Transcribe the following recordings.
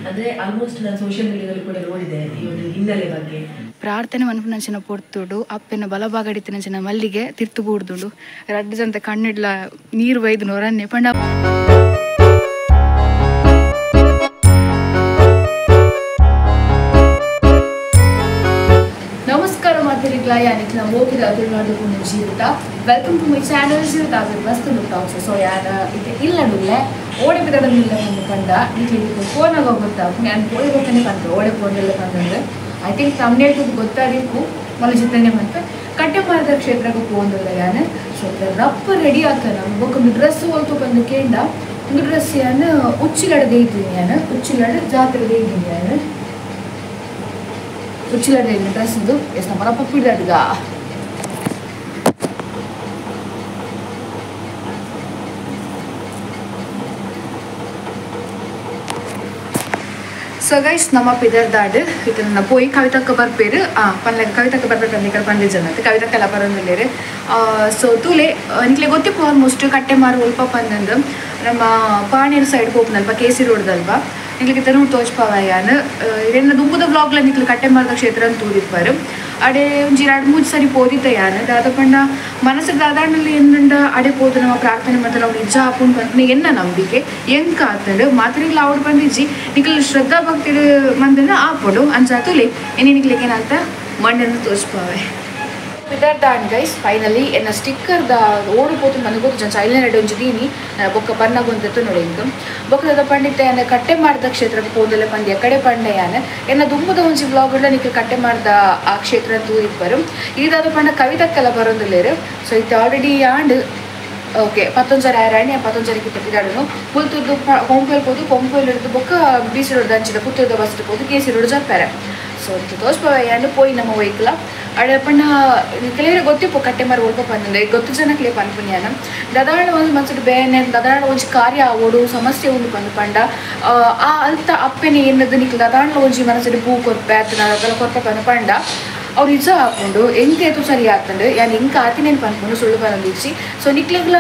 ಅಂದ್ರೆ ಆಲ್ಮೋಸ್ಟ್ ನಾನು ಸೋಷಿಯಲ್ ಮೀಡಿಯಾದಲ್ಲಿ ಕೂಡ ನೋಡಿದೆ ಈ ಒಂದು ಹಿನ್ನೆಲೆ ಬಗ್ಗೆ. ಪ್ರಾರ್ಥನೆ ಮನ್ಪುನಂಚಿನ ಪೊರ್ತುಡು ಅಪ್ಪೆನ ಬಲಭಾಗಡಿತ್ತಿನಂಚಿನ ಮಲ್ಲಿಗೆ ತಿರ್ತು ಬೂಡ್ದುಂಡು ರಡ್ಡು ಜಂತ ಕಣ್ಣಿಡ್ಲ ನೀರು ಬೈದು ನೊರನ್ನೆ ಪಂಡ. ನಮಸ್ಕಾರ ಮಾತರಿಗ್ಲ ಯಾನಿಕ್ಲ ಮೋಕಿದ ತುಳುನಾಡು ಪುಣ್ಯ Jeevitha. Welcome to my channel Jeevitha ಮಸ್ತ್ ಟಾಕ್ಸ್. ಸೊ ಯಾರ ಇತ್ತೆ ಇಲ್ಲ ನುಲ್ಲೆ ಓಡೆ ಬಿದಡಲಿಲ್ಲ ಒಂದು ಪಂಡ ನಿಕ್ಲಿಗೆ ಫೋನಾಗ ಗೊತ್ತಾಗ ನಾನು ಪೋಯಿ ಗೊತ್ತಾನೆ ಬಂತು ಓಡೆ ಫೋನೆಲ್ಲ ಬಂದಂದ್ರೆ I think thumbnail ಗೊತ್ತಾದಿಕ್ಕು ಮಲ ಜೊತೆನೆ ಬಂತು ಕಟ್ಟೆಮಾರದ ಕ್ಷೇತ್ರಕ್ಕೆ ಪೋಂದಿಲ್ಲ ಯಾನು. ಸೊ ರಪ್ಪ ರೆಡಿ ಆಗ್ತಾನೆ ಬೊಕ್ಕೊಂದು ಡ್ರೆಸ್ ಹೋಲ್ತು ಬಂದು ಕೇಂಡ ಒಂದು ಡ್ರೆಸ್ ಯಾನು ಉಚ್ಚಿಲಡದೆ ಇದ್ದೀನಿ ಯಾನು ಉಚ್ಚಿಲಡ ಜಾತ್ರೆದೇ ಇದ್ದೀನಿ ಯಾನು ಉಚ್ಚಿಲಡ ಡ್ರೆಸ್ ಇದು ಎಸ್ ನಮ್ಮ ರಪ್ಪ ಪಿಡಾಡ್ಗ ಸೊ ಗೈಸ್ ನಮ್ಮ ಪಿದರ್ದಾಡು ಇದನ್ನ ಪೋಯಿ ಕವಿತಕ್ಕ ಬರ್ಪೇರು ಪನ್ಲೆ ಕವಿತಕ್ಕ ಬರ್ಬೇಕು ಅಂದ್ರೆ ಪಂಡಿ ಜನ ಕವಿತಕ್ಕೆಲ್ಲ ಬರೋದಿಲ್ಲೇರು. ಸೊ ತೂಲೆ ನಿಕ್ಲೆ ಗೊತ್ತಿಪ್ಪು ಆಲ್ಮೋಸ್ಟ್ ಕಟ್ಟೆಮಾರು ಒಲ್ಪ ಪಂದಂದು ನಮ್ಮ ಪಾಣೇರು ಸೈಡ್ ಪೋಪುನಲ್ಪ ಕೆ ಸಿ ರೋಡ್ದಲ್ವಾ ನಿಕ್ಲಿಗೆ ರೂಟ್ ತೋಜ್ಪಾವಯಾನ್ ಇರೇನ ದುಂಬುದ ವ್ಲಾಗ್ಲ ನಿಕ್ಲು ಕಟ್ಟೆಮಾರದ ಕ್ಷೇತ್ರ ಅಂತ ತೂದಿಪ್ಪಾರು ಅಡೆ ಒಂಜಿ ಎರಡು ಮೂರು ಸರಿ ಪೋದಿತ್ತ ಯಾನ್ ದಾದ ಪಂಡ ಮನಸ್ಸು ದಾದಾಣಲ್ಲಿ ಏನಂಡ ಅಡೆ ಪೋದು ನಮ್ಮ ಪ್ರಾರ್ಥನೆ ಮತ್ತೆ ನಾವು ನಿಜ ಆಪುಂಡು ಪನ್ಪಿನ ಎನ್ನ ನಂಬಿಕೆ ಎಂಕ ಆತಂಡು ಮಾತ್ರೆಗ್ಲ ಆವಡ್ ಬಂದಿಜ್ಜಿ ನಿಕ್ಲು ಶ್ರದ್ಧಾ ಭಕ್ತಿ ಮಂದಿನ ಆಪೊಡು ಅಂಚ ತುಲೆ ಎನ್ನೆ ನಿಕ್ಲಿಗೆ ಏನಂತ ಮಣ್ಣನ್ನು ತೋಜ್ಪಾವೆ. ಪಿದರ್ದಾಂಡ್ ಗೈಸ್ ಫೈನಲಿ ಎನ್ನ ಸ್ಟಿಕ್ಕರ್ the ಓಡು ಪೋತು ನನಗೆ ಗೊತ್ತು ಜನ ಐಲೈನರ್ ಒಂಜಿ ದೀನಿ ಬೊಕ್ಕ ಬನ್ನಗೊಂದಿತ್ತು ನೋಡಿ ಇಂಕ ಬೊಕ್ಕದ ಪಂಡಿತ ಯಾನ ಕಟ್ಟೆ ಮಾಡಿದ ಕ್ಷೇತ್ರಕ್ಕೆ ಪೋದಲೆ ಪಂದ್ಯ ಕಡೆ ಪಂಡ ಯಾನ ಎನ್ನ ದುಂಬುದ ಒಂಜಿ ವ್ಲಾಗ್ಲ ನಿಕ್ಲು ಕಟ್ಟೆ ಮಾಡಿದ ಆ ಕ್ಷೇತ್ರ ತೂರಿಪ್ಪರು ಇದಾದ ಪಂಡ ಕವಿತಕ್ಕೆಲ್ಲ ಬರೋದಿಲ್ಲೇರು. ಸೊ ಇದು ಆಲ್ರೆಡಿ ಆಂಡ್ ಓಕೆ ಪತ್ತೊಂಜರ ಆರಾಣಿ ಪತ್ತೊಂಜರಿಗೆ ಪತ್ತಿದಾಡನು ಪುಲ್ತುರ್ದು ಕೊಂಪೆಲ್ ಪೋದು ಕೊಂಪೆಲ್ ಹಿಡಿದು ಬೊಕ್ಕ ಬಿ ಸಿ ರೋಡ್ ದಂಚಿದ ಪುತ್ತೂರ್ದ ಬಸ್ ಪೋದು ಕೆ ಸಿ ರೋಡ್ ಜಪ್ಪಾರೆ. ಸೊ ತೋಜ್ಪವ ಪೋಯಿ ನಮ್ಮ ವೆಹಿಕಲ್ ಅಡೆ ಪಂಡ ಕೆಲವರಿಗೆ ಗೊತ್ತಿಪ್ಪು ಕಟ್ಟೆಮಾರು ಒಲ್ಪ ಪಂದಂದೆ ಗೊತ್ತು ಜನಕ್ಲೆ ಪನ್ಪುನಿಯಾನ ದದಾಳ ಒಂದು ಮನ್ಸು ಬೇನೆ ದದಾಳ ಒಂಜಿ ಕಾರ್ಯ ಆವೋಡು ಸಮಸ್ಯೆ ಉಂಡು ಪಂದು ಪಂಡ ಆ ಅಲ್ತ ಅಪ್ಪೆನೆ ಏನದು ನಿಕ್ಲು ದದಾಳ ಒಂಜಿ ಮನಸ್ಸು ಪೂ ಕೊರ್ಪೆ ಅತ್ತನ ಅದೆಲ್ಲ ಕೊರ್ಪೆ ಪಂದು ಪಂಡ ಅವ್ರು ನಿಜ ಹಾಕೊಂಡು ಎಂಕೇತು ಸರಿ ಆಗ್ತಂಡು ಯಾನ್ ಎಂಕ ಆತಿನೇನು ಪನ್ಪುಂಡು ಸುಳ್ಳು ಪನೊಂದಿಜ್ಜಿ. ಸೊ ನಿಕ್ಲೆಗ್ಲ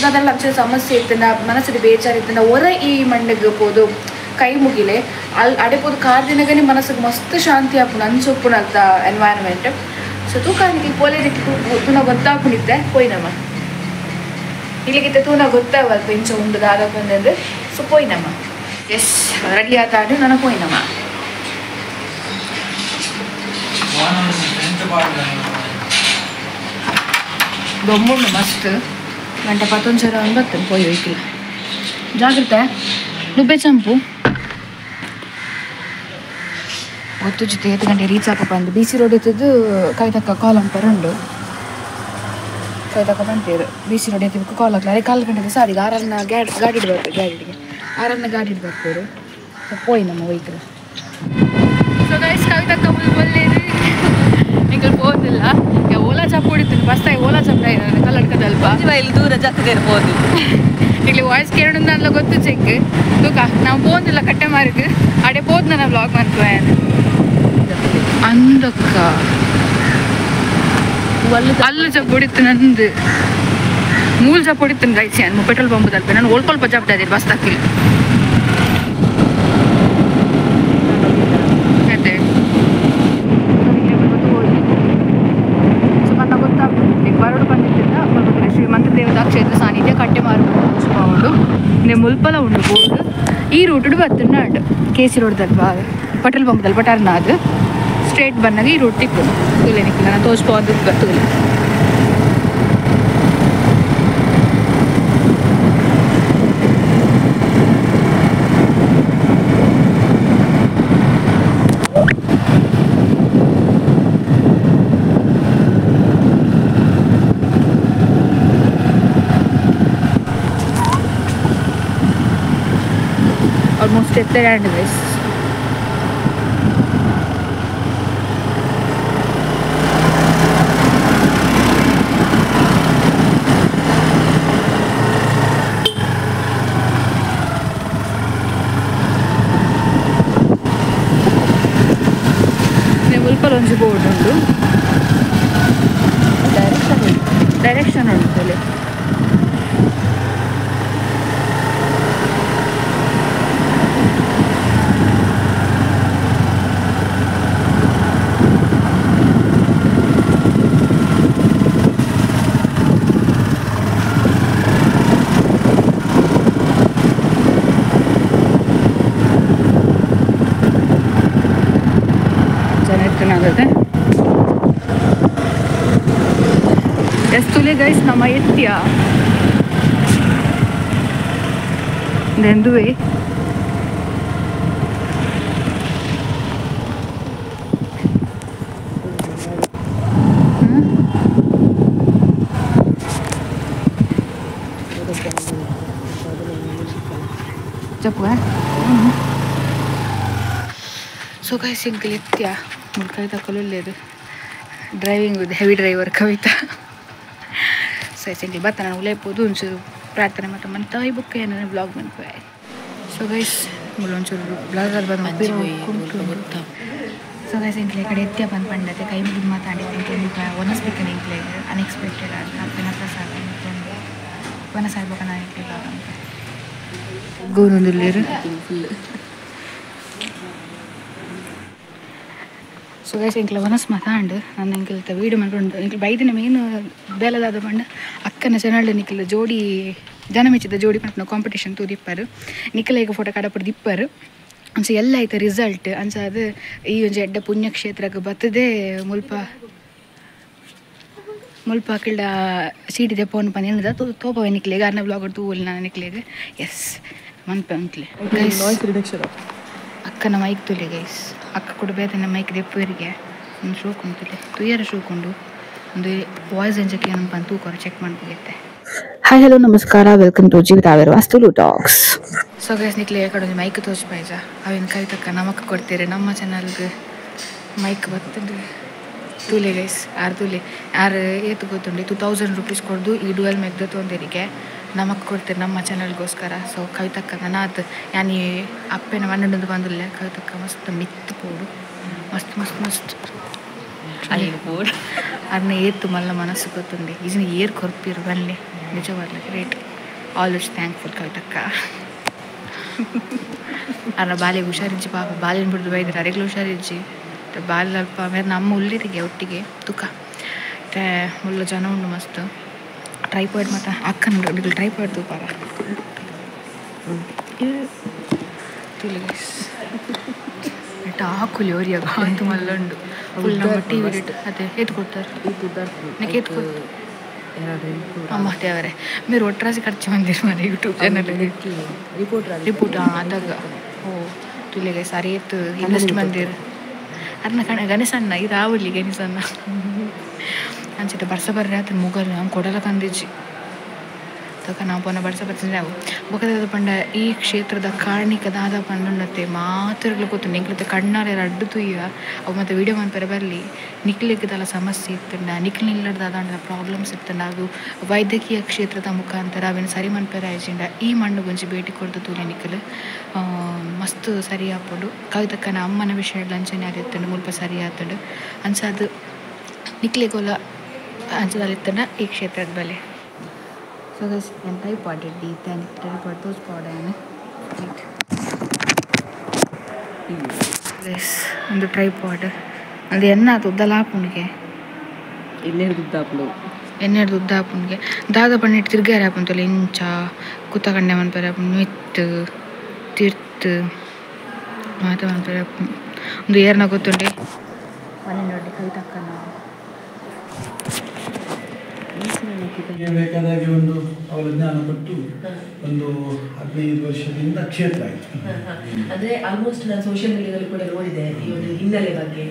ದದಾಳ ಅಂಚ ಸಮಸ್ಯೆ ಇತ್ತಂಡ ಮನಸ್ಸು ಬೇಜಾರು ಇತ್ತಂಡ ಹೊರ ಈ ಮಣ್ಣಿಗೆ ಪೋದು ಕೈ ಮುಗಿಲೆ ಅಲ್ಲಿ ಅಡೆಪೋದು ಕಾರ್ ದಿನಗನೆ ಮನಸ್ಸಿಗೆ ಮಸ್ತ್ ಶಾಂತಿ ಆಪುಂಡು ಅಂಚೊಪ್ಪುಂಡು ಅಲ್ತ ಎನ್ವೈರನ್ಮೆಂಟ್. ಸೊ ತೂಕಾನಿಗೆ ಪೋಲೇರಿಗೆ ತೂನ ಗೊತ್ತಾಪುಂಡಿತ್ತೆ ಪೋಯಿನಮ್ಮ ಇಲ್ಲಿಗಿತ್ತ ತೂನ ಗೊತ್ತಾವಲ್ಪ ಇಂಚ ಉಂಡು ದಾದ ಬಂದಂದು. ಸೊ ಪೋಯಿನಮ್ಮ ಎಸ್ ರೆಡಿ ಆತಾಡು ನಾನು ಪೋಯಿನಮ್ಮ. ದೊಮ್ಮುಂಡು ಮಸ್ತ್ ಗಂಟೆ ಪತ್ತೊಂದು ಒಂಬತ್ತು ಪೋಯಿ ಹೋಯ್ಕಿಲ್ಲ ಜಾಗ್ರತೆ ನುಬ್ಬೆ ಚಂಪು ಗೊತ್ತು ಜೊತೆ 8 ಗಂಟೆ ರೀಚ್ ಹಾಕಪ್ಪ ಅಂದು ಬಿ ಸಿ ರೋಡ್ ಇದ್ದದ್ದು ಕವಿತಕ್ಕ ಕಾಲ್ ಅಂಪರ್ ಉಂಡು ಕವಿತಕ್ಕ ಬಂತೇರು ಬಿ ಸಿ ರೋಡ್ ಎತ್ತಬೇಕು ಕಾಲ್ ಹಾಕ್ಲ ಅದೇ ಕಾಲು ಗಂಟೆ ಸಾರಿ ಆರನ್ನ ಗಾಡಿ ಬರ್ತಾರೆ ಗಾಡಿಗೆ ಆರನ್ನ ಗಾಡಿ ಬರ್ತಾರೆ. ಸೊ ಪೋಯಿ ನಮ್ಮ ವೆಹಿಕಲ್. ಸೊ ಗೈಸ್ ಕವಿತಕ್ಕ ಬಲ್ಲೇರು ಎಂಕಲ್ ಪೋದಿಲ್ಲ ಓಲಾ ಚಾಪ್ ಹೊಡಿತೀನಿ ಬಸ್ ಓಲಾ ಚಾಪ್ ಕಲ್ಲಡ್ಕದಲ್ಪ ಇಲ್ಲಿ ದೂರ ಜಕ್ಕದೆ ಇರ್ಬೋದು ಇಲ್ಲಿ ವಾಯ್ಸ್ ಕೇಳೋಣ ಅಲ್ಲ ಗೊತ್ತು ಚೆಕ್ ತೂಕ ನಾವು ಪೋಂದಿಲ್ಲ ಕಟ್ಟೆಮಾರಿಗೆ ಅಡೆ ಪೋದ್ ನನ್ನ ವ್ಲಾಗ್ ಮಾಡ್ತೇವೆ ಅಂದಕ್ಕ ಅಲ್ಲು ಜಪ್ ಹೊಡಿತು ನಂದು ಮೂಲು ಜಪ್ ಹೊಡಿತೀನಿ ಗೈಸ್ ನಾನು ಪೆಟ್ರೋಲ್ ಪಂಪ್ ತಲುಪೆ ನಾನು ಒಳ್ಕೊಲ್ಪ ಜಪ್ತಾ ಇದ್ದೀನಿ ಬಸ್ ತಕ್ಕಿಲ್ಲ ಅದೇ ಸೊ ಮನ್ನ ಗೊತ್ತಾಗ್ತದೆ ಬರೋಡು ಬಂದಿದ್ದರಿಂದ ಶ್ರೀ ಮಂತ್ರದೇವತಾ ಕ್ಷೇತ್ರ ಸಾನ್ನಿಧ್ಯ ಕಟ್ಟೆಮಾರು ಉಂಡು ಮುಲ್ಪಲ ಉಂಡು ಬೋರ್ಡ್ ಈ ರೂಟು ಬತ್ತುಂಡು ಕೆ ಸಿ ರೋಡ್ದಲ್ವಾ ಪೆಟ್ರೋಲ್ ಪಂಪ್ದಲ್ಪ ಟರ್ನ್ ಅದು ಸ್ಟ್ರೇಟ್ ಬಂದಾಗ ಈ ರೂಟ್ ತಿಕ್ಕು ತುಲೆ ನಿಕ್ಕಿಲ್ಲ ನಾನು ತೋಜ್ಬೋದು ತುಲೆ. Almost ಎತ್ತೆರಡು guys. ಮುಲ್ಪಲ್ ಒಂಜಿ ಬೋರ್ಡ್ ಉಂಡು ಡೈರೆಕ್ಷನ್ ಡೈರೆಕ್ಷನ್ ಉಂಟು. ತಿಕ್ಕನಾಗತ್ತೆ. ಎಸ್ತುಲೆ ಗೈಸ್ ನಮ್ಮ ಎತ್ತಿಯ ದೆಂದುವೆ. ಸೊ ಗೈಸ್ ಎಂಕಲ್ ಎತ್ತಿಯ ಮುಲ್ಕಾಯಿ ತಕೊಳ್ಳలేదు. Driving with heavy driver Kavitha. So ಎಂಕಲ್ ಬತ್ತ ನಾನು ಉಲೇಪೋದು ಒಂಚೂರು ಪ್ರಾರ್ಥನೆ ಮತ್ತು మన ತಾಯಿ ಬುಕ್ ಏನಾರ ಬ್ಲಾಗ್ ಮನ್ಪೆ. ಸೊ ಗೈಸ್ ಮುಲ್ಲೊಂಚೂರು ಬ್ಲಾಗಲ್ಲಿ ಬಂದು. ಸೊ ಗೈಸ್ ಎಂಕ್ಲೆ ಕಡೆ ಎತ್ತಿಯ ಬಂದು ಪಂಡತೆ ಕೈ ಮುಗಿದು ಮಾತಾಡಿದ್ದೆ. ಒನಸ್ಬೇಕು ಎಂಕ್ಲೆ ಅನ್ಎಕ್ಸ್ಪೆಕ್ಟೆಡ್ ಆದ ಅಪ್ಪನ ಪ್ರಸಾದ ವನಸಾಯ್ಬೇಕ ನಾನು ಎಂಕ್ಲೆ ಗೋನೊಂದಿಲ್ಲೇರು. ಸೊ ಗೈಸ್ ಎಂಕ್ಲ ವನಸ್ ಮಾತಾಂಡ್ ನಾನು ಎಂಕಲ್ತ ವೀಡಿಯೋ ಮಾಡ್ಕೊಂಡು ಎಂಕ್ಲ ಬೈದಿನ ಮೇನ್ ಬೇಲದಾದ ಪಂಡ ಅಕ್ಕನ ಚಾನಲ್ ನಿಕ್ಲ ಜೋಡಿ ಜನ ಮೆಚ್ಚಿದ ಜೋಡಿ ಪಂಡ ಕಾಂಪಿಟೇಷನ್ ತೂದಿಪ್ಪಾರು ನಿಕ್ಕಲ ಈಗ ಫೋಟೋ ಕಡಪಡ್ದು ಇಪ್ಪಾರು ಅಂಚ ಎಲ್ಲ ಐತೆ ರಿಸಲ್ಟ್. ಅಂಚ ಅದು ಈ ಒಂಜಿ ಎಡ್ಡೆ ಪುಣ್ಯಕ್ಷೇತ್ರಕ್ಕೆ ಬತ್ತದೆ ಮುಲ್ಪ ಮುಲ್ಪ ಅಕ್ಕಿಲ್ಡ ಸೀಟಿದೆ ಪೋನ್ ಪಂದ್ ಏನಿದೆ ತೋಪವೆ ನಿಕ್ಲೆಗ್ ಅರ್ನ ಬ್ಲಾಗ್ ತೂವಲ್ ನಾನು ನಿಕ್ಲೆಗ್ ಎಸ್ ಮನ್ಪೆ ಅಂಕ್ಲೆ. ಗೈಸ್ ಅಕ್ಕನ ಮೈಕ್ ತುಲೆ ಗೈಸ್ ಅಕ್ಕ ಕೂಡ ಬೇತನ ಮೈಕ್ ದೆಪ್ಪುವರಿಗೆ ಒಂದು ಶೋಕ್ ಉಂಟುಲೆ ತುಯ್ಯರ ಶೋಕ್ ಉಂಡು ಒಂದು ವಾಯ್ಸ್ ಎಂಜಕ್ಕೆ ಏನಪ್ಪ ಅಂತ ತೂಕೊರ ಚೆಕ್ ಮಾಡ್ಬೇಕಿತ್ತೆ. ಹಾಯ್ ಹಲೋ ನಮಸ್ಕಾರ, welcome to Jeevitha Vastu talks. So guys ನಿಕ್ಲೆ ಕಡೆ ಒಂದು ಮೈಕ್ ತೋಚ್ಪಾಯ್ಜ ಅವೇನು ಕೈ ತಕ್ಕ ನಮಕ್ ಕೊಡ್ತೀರಿ ನಮ್ಮ ಚಾನಲ್ಗೆ ಮೈಕ್ ಬರ್ತದೆ ತೂಲೆ ಗೈಸ್ ಆರು ತೂಲೆ ಆರು ಏತು ಗೊತ್ತುಂಡು 2000 ರುಪೀಸ್ ಕೊಡ್ದು ಈ ಡುವೆಲ್ ಮೆಗ್ದ ತೊಂದರಿಗೆ ನಮಕ್ ಕೊಡ್ತೀರಿ ನಮ್ಮ ಚಾನಲ್ಗೋಸ್ಕರ. ಸೊ ಕವಿತಕ್ಕ ನನಾತ್ ಯಾನಿ ಅಪ್ಪೆನ ಮಣ್ಣು ಬಂದಿಲ್ಲ ಕವಿತಕ್ಕ ಮಸ್ತ್ ಮಿತ್ತು ಪೋಡು ಮಸ್ತ್ ಮಸ್ತ್ ಮಸ್ತ್ ಅರ್ನ ಏತು ಮಲ್ಲ ಮನಸ್ಸು ಗೊತ್ತುಂಡೆ ಈಜಿನ ಏರ್ ಕೊರ್ಪಿರು ಬನ್ನಿ ನಿಜವಾಗ್ಲೂ ಗ್ರೇಟ್ ಆಲ್ವೇಸ್ ಥ್ಯಾಂಕ್ಫುಲ್ ಕವಿತಕ್ಕ. ಅರ್ನ ಬಾಲಿಗೆ ಹುಷಾರಿಜ್ಜಿ ಪಾಪ ಬಾಲಿನ ಬಿಡ್ದು ಬೈದ್ರೆ ಅರೆಗ್ಲೂ ಹುಷಾರಿಜ್ಜಿ ಬಾಲ್ ಅಲ್ಪ ಆಮೇಲೆ ನಮ್ಮ ಉಲ್ಲಿರಿಗೆ ಒಟ್ಟಿಗೆ ತುಕ ಮತ್ತೆ ಮುಲ್ಲ ಜನ ಉಂಡು ಮಸ್ತ್ ಟ್ರೈಪಾಯ್ಡ್ ಮತ್ತು ಅಕ್ಕನ ಟ್ರೈಪಾಯ್ಡ್ ತೂಪಾರ ಹಾಕುಲಿ ಅವರಿಯಾಗ ಅಂತ ಮಲ್ಲುಂಡು ಫುಲ್ ನಮ್ಮ ಟಿ ವಿ ಅದೇ ಏತ್ ಕೊಡ್ತಾರೆ ಏತ್ ಕೊಡ್ತಾರೆ ಅಮ್ಮ ಅವರೇ మీరు ಒಟ್ರಾಸಿ ಖರ್ಚು ಬಂದಿರು ಮನೆ ಯೂಟ್ಯೂಬ್ ಚಾನಲ್ ರಿಪೋರ್ಟ್ ಆದಾಗ ಓ ತುಲಿಗೆ ಸಾರಿ ಏತ್ ಇನ್ವೆಸ್ಟ್ ಬಂದಿರು ಅರ್ನ ಕಣ ಗಣೇಶಣ್ಣ ಇದು ಆವಲ್ಲಿ ಗಣೇಶಣ್ಣ ಅಂಚಿತ ಬರ್ಸ ಬರ್ರೆ ಆತನ ಮುಗಲ್ ನಾವು ಕೊಡಲ ಕಂದಿಜ್ಜಿ ತಕ ನಾವು ಪೋನ ಬರ್ಸ ಬರ್ತೀನಿ ಅವು ಬೊಕದ ಪಂಡ ಈ ಕ್ಷೇತ್ರದ ಕಾರ್ಣಿಕ ದಾದ ಪಂಡುಂಡತ್ತೆ ಮಾತುಗಳು ಗೊತ್ತು ನಿಂಕ್ಲತೆ ಕಣ್ಣಾರೆ ರಡ್ಡು ತುಯ್ಯ ಅವು ಮತ್ತು ವೀಡಿಯೋ ಮನ್ಪೆರೆ ಬರಲಿ ನಿಕ್ಲಿಕ್ಕದಲ್ಲ ಸಮಸ್ಯೆ ಇತ್ತಂಡ ನಿಕ್ಲು ನಿಲ್ಲಡ್ದಾದ ಪ್ರಾಬ್ಲಮ್ಸ್ ಇತ್ತಂಡ ಅದು ವೈದ್ಯಕೀಯ ಕ್ಷೇತ್ರದ ಮುಖಾಂತರ ಅವೇನು ಸರಿ ಮನ್ಪೆರೆ ಆಯ್ಚಿಂಡ ಈ ಮಣ್ಣು ಗುಂಜಿ ಭೇಟಿ ಕೊಡ್ದು ತೂಲೆ ನಿಕ್ಕಲು ಮಸ್ತ್ ಸರಿ ಆಪುಂಡು ಕವಿತಕ್ಕನ ಅಮ್ಮನ ವಿಷಯ ಲಂಚನೆ ಆದಿತ್ತಂಡು ಮುಲ್ಪ ಸರಿ ಆತಂಡು ಅಂಚ ಅದು ನಿಕ್ಲಿಗೋಲ ಅಂಚದಲ್ಲಿತ್ತಂಡ ಈ ಕ್ಷೇತ್ರದ ಬಲೆ. ಸೊ ಗೈಸ್ ನಾನು ಟ್ರೈಪಾಡ್ ರೆಡಿ ಟ್ರೈಪಾಡ್ ತೋಚ್ಪಾಡ್ ಗೈಸ್ ಒಂದು ಟ್ರೈಪಾಡ್ ಅದು ಎನ್ನ ಅದು ಉದ್ದಲ ಆಪುಂಡಿಗೆ ಎನ್ನೆಡ್ದು ಉದ್ದ ಆಪುಂಡಿಗೆ ದಾದ ಪಣ್ಣಿಟ್ಟು ತಿರ್ಗಾರ ಆಪುಂತಲ್ಲ ಇಂಚ ಕುತ್ತಕಂಡೆ ಮನ್ಪೆರೆ ಆಪುಂಡು ಮಿತ್ತು ತಿರ್ತು ಮಾತ ಮನ್ಪೆರೆ ಆಪುಂಡು ಒಂದು ಏರ್ನ ಗೊತ್ತುಂಡೆ ಮನೆ ನೋಡಿ ಕವಿತಕ್ಕನ ಬೇಕಾದಾಗೆ ಒಂದು ಅವರ ಜ್ಞಾನ ಕೊಟ್ಟು ಒಂದು 15 ವರ್ಷದಿಂದ ಕ್ಷೇತ್ರ ಆಯಿತು. ಅಂದ್ರೆ ಆಲ್ಮೋಸ್ಟ್ ನಾನು ಸೋಷಿಯಲ್ ಮೀಡಿಯಾದಲ್ಲಿ ಕೂಡ ನೋಡಿದೆ ಈ ಒಂದು ಹಿನ್ನೆಲೆ ಬಗ್ಗೆ.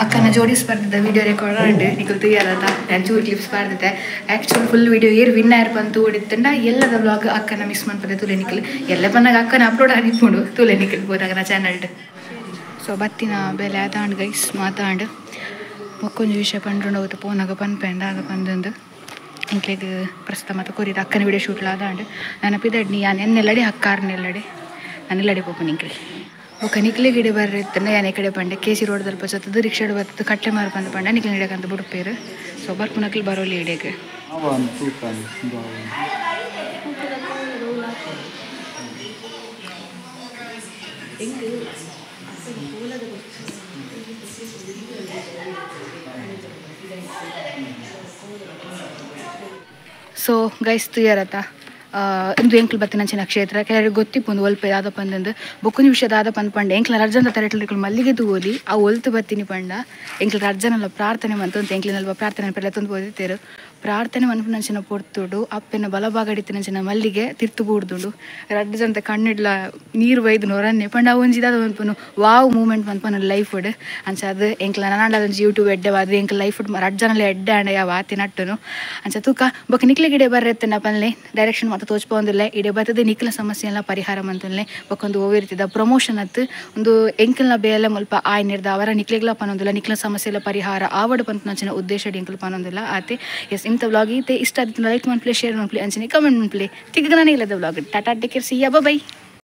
ಅಕ್ಕನ ಜೋಡಿ ಸ್ಪರ್ಧಿದ್ದ ವಿಡಿಯೋ ರೆಕಾರ್ಡ್ ಉಂಟು ನಿಖಲ್ ತುಯ್ಯಾಲದ ನಾನು ಚೂರು ಕ್ಲಿಪ್ಸ್ ಬರ್ದಿದ್ದೆ. ಆ್ಯಕ್ಚುಲಿ ಫುಲ್ ವಿಡಿಯೋ ಏರ್ ವಿನ್ ಆಯ್ರು ಬಂತು ಓಡಿತ್ತಂಡ ಎಲ್ಲದ ಬ್ಲಾಗ್ ಅಕ್ಕನ ಮಿಸ್ ಮಾಡ್ಪದೆ ತುಲೆ ನಿಖಲ್ ಎಲ್ಲ ಬಂದಾಗ ಅಕ್ಕನ ಅಪ್ಲೋಡ್ ಆಗಿಕೊಂಡು ತುಲೆ ನಿಖಲ್ ಹೋದಾಗ ನಾ ಚಾನಲ್. ಸೊ ಬತ್ತಿನ ಬೆಲೆ ಅದಾಂಡ್ ಗೈಸ್ ಮಾತಾಂಡ್ ಒಕ್ಕೊಂಜಿ ವಿಷಯ ಪಂಡ್ರುಂಡು ಹೋಗುತ್ತೆ ಪೋನಾಗ ಪನ್ಪೆಂಡ ಆಗ ಪಂದೊಂದು ಇಂಕ್ಲೆಗ್ ಪ್ರಸ್ತುತ ಮತ್ತು ಕೊರಿದ ಅಕ್ಕನ ವಿಡಿಯೋ ಶೂಟ್ಲ ಅದಾಂಡ್ ನನ್ನ ಪಿದಡ್ನಿ ಯಾನ್ ಎನ್ನೆಲ್ಲಡೆ ಅಕ್ಕಾರ್ನೆಲ್ಲಡೆ ನಾನೆಲ್ಲಡೆ ಪೋಪು ನಿಂಕ್ಲೆ ಬೊಕ್ಕ ನಿಕ್ಲೆ ಗಿಡ ಬರ್ರೆ ಇತ್ತಂಡ ಯಾನ್ ಈ ಕಡೆ ಪಂಡೆ ಕೆ ಸಿ ರೋಡ್ ದಲ್ಪ ಜೊತ್ತದು ರಿಕ್ಷಾಡ್ ಬರ್ತದೆ ಕಟ್ಟೆ ಮಾರು ಬಂದು ಪಂಡ ನಿಕ್ಲೆ ಹಿಡಿಯಕಂತ ಬುಡುಪೇರು. ಸೊ ಬರ್ಪುನಕ್ಲು ಬರೋಲಿ ಹಿಡಿಯಕ್ಕೆ. ಸೊ ಗೈಸ್ ತುಯ್ಯಾರತ್ತ ಇಂದು ಎಂಕ್ಲು ಬತ್ತಿನಂಚಿನ ಕ್ಷೇತ್ರ ಕೆಲವರಿಗೆ ಗೊತ್ತಿಪ್ಪುಂದು ಒಲ್ಪ ದಾದ ಪಂದಂದು ಬೊಕ್ಕೊಂಜಿ ವಿಷಯ ದಾದ ಪಂದ್ ಪಂಡ ಎಂಕ್ಲ ರಡ್ಜನ ತರೆಟ್ಲು ಮಲ್ಲಿಗೆ ತೂವೊಲಿ ಆ ಒಲ್ತು ಬತ್ತಿನಿ ಪಂಡ ಎಂಕ್ಲ ರಡ್ಜನಲ್ಲ ಪ್ರಾರ್ಥನೆ ಮಂತೊಂತು ಎಂಕ್ಲಿನಲ್ಪ ಪ್ರಾರ್ಥನೆ ಪೆಲ್ಲ ತಂದು ಓದಿತ್ತೇರು ಪ್ರಾರ್ಥನೆ ಮನ್ಪುನಂಚಿನ ಪೊರ್ತುಡು ಅಪ್ಪೆನ ಬಲಭಾಗಡಿತ್ತಿನಂಚಿನ ಮಲ್ಲಿಗೆ ತಿರ್ತು ಬೂಡ್ದುಂಡು ರಡ್ಡ್ ಜನತ ಕಣ್ಣಿಡ್ಲ ನೀರು ಬೈದು ನೊರನ್ನೆ ಪಂಡ ಅವು ಒಂಜಿ ದಾದ ಮನ್ಪುನು ವಾವ್ ಮೂಮೆಂಟ್ ಮನ್ಪುನ ಲೈಫ್ ಅಂಚ ಅದು ಎಂಕ್ಲ ನನಾಂಡ ಒಂಜಿ ಯೂಟ್ಯೂಬ್ ಎಡ್ಡೆ ವಾದ್ ಎಂಕ್ಲ ಲೈಫ್ ರಡ್ಡ್ ಜನಲ ಎಡ್ಡೆ ಆಂಡ ಯಾವ ಆತಿ ನಟ್ಟುನು ಅಂಚ ತೂಕ ಬೊಕ ನಿಕ್ಲೆ ಗಿಡೆ ಬರ್ರೆತ್ತನ ಪನ್ಲೆ ಡೈರೆಕ್ಷನ್ ಮಾತ ತೋಚ್ಪೊಂದಿಲ್ಲ ಇಡೆ ಬರ್ತದೆ ನಿಕ್ಲ ಸಮಸ್ಯೆ ಎಲ್ಲ ಪರಿಹಾರ ಮಂತನ್ಲೆ ಬೊಕೊಂದು ಓವಿರ್ತಿದ ಪ್ರಮೋಷನ್ ಅತ್ತು ಒಂದು ಎಂಕಲ್ನ ಬೇಲೆ ಮುಲ್ಪ ಆಯ್ನಿರ್ದ ಅವರ ನಿಕ್ಲೆಗ್ಲ ಪನೊಂದಿಲ್ಲ ನಿಕ್ಲ ಸಮಸ್ಯೆ ಎಲ್ಲ ಪರಿಹಾರ ಆವಡ್ ಪನ್ಪುನಂಚಿನ ಉದ್ದೇಶ ಎಂಕಲ್ ಪನೊಂದಿಲ್ಲ ಆತೆ. ಎಸ್ ಇಂಥ ವ್ಲಾಗ್ ಈತೆ ಇಷ್ಟ ಆದಿತ್ತು ಲೈಕ್ ಮನ್ಪ್ಲೆ ಶೇರ್ ಮನ್ಪ್ಲೆ ಅಂಚನೆ ಕಮೆಂಟ್ ಮನ್ಪ್ಲೆ ತಿಕ್ಕ ನಾನೇ ಇಲ್ಲದ vlog. Tata, take care, see ya, bye.